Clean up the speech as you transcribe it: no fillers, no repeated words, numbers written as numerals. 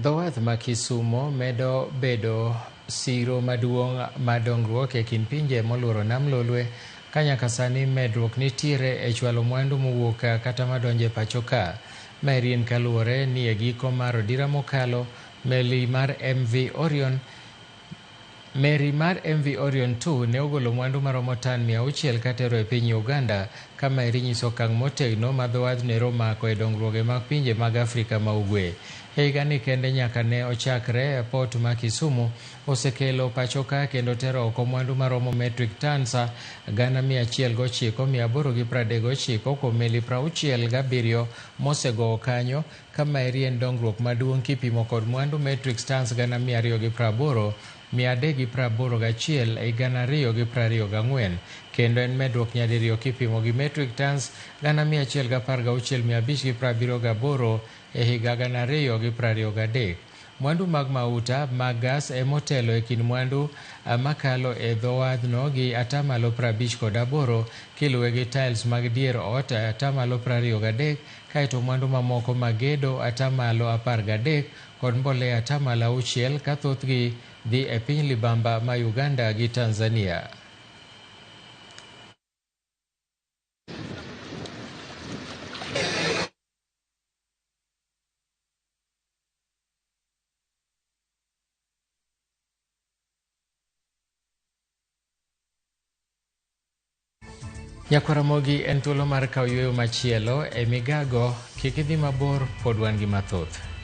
Dho wath ma Kisumo medo bedo siro maduong' mar dongruok e kind pinje moluoro nam Lolwe ka nyaka sani medruok nitiere e chwalo mwandu mowuok kata madonjo e pacho ka. Maeri en kaluwore ni e giko mar odira mokalo meli mar MV Orion Meri mar MV Orion 2 ne ogolo mwandu maromo tan 600 katero e piny Uganda ka maeri nyiso okang' motegno ma dho wadhno ero omako e dongruoge mag pinje mag Afrika ma Ugwe. E higani kende nyaka ne ochakre e port ma Kisumu osekelo pachoka kendo tero oko mwandu maromo metric tons 109,839 kuom meli 67 mosegowo kanyo ka maeri en dongruok maduong' kipimo kod mwandu metric tons 280, 381 e 2024 kendo en medruok nyadiriyo kipimo gi metric tons 116,578 e higa 2023. Mwandu mag mauta mag gas emotelo e kind mwandu makalo e dho wadhno gi atamalo 58 kiluwe gi tiles mag dier ot atamalo 23 kaeto mwandu mamoko mag gedo atamalo 13 kod mbolea atamalo 6 ka thothgi dhi e piny libamba ma Uganda gi Tanzania. Nyakwaramogi en thuolo mar kawo yueyo machielo e migago, kik idhi mabor, pod wan gi mathoth.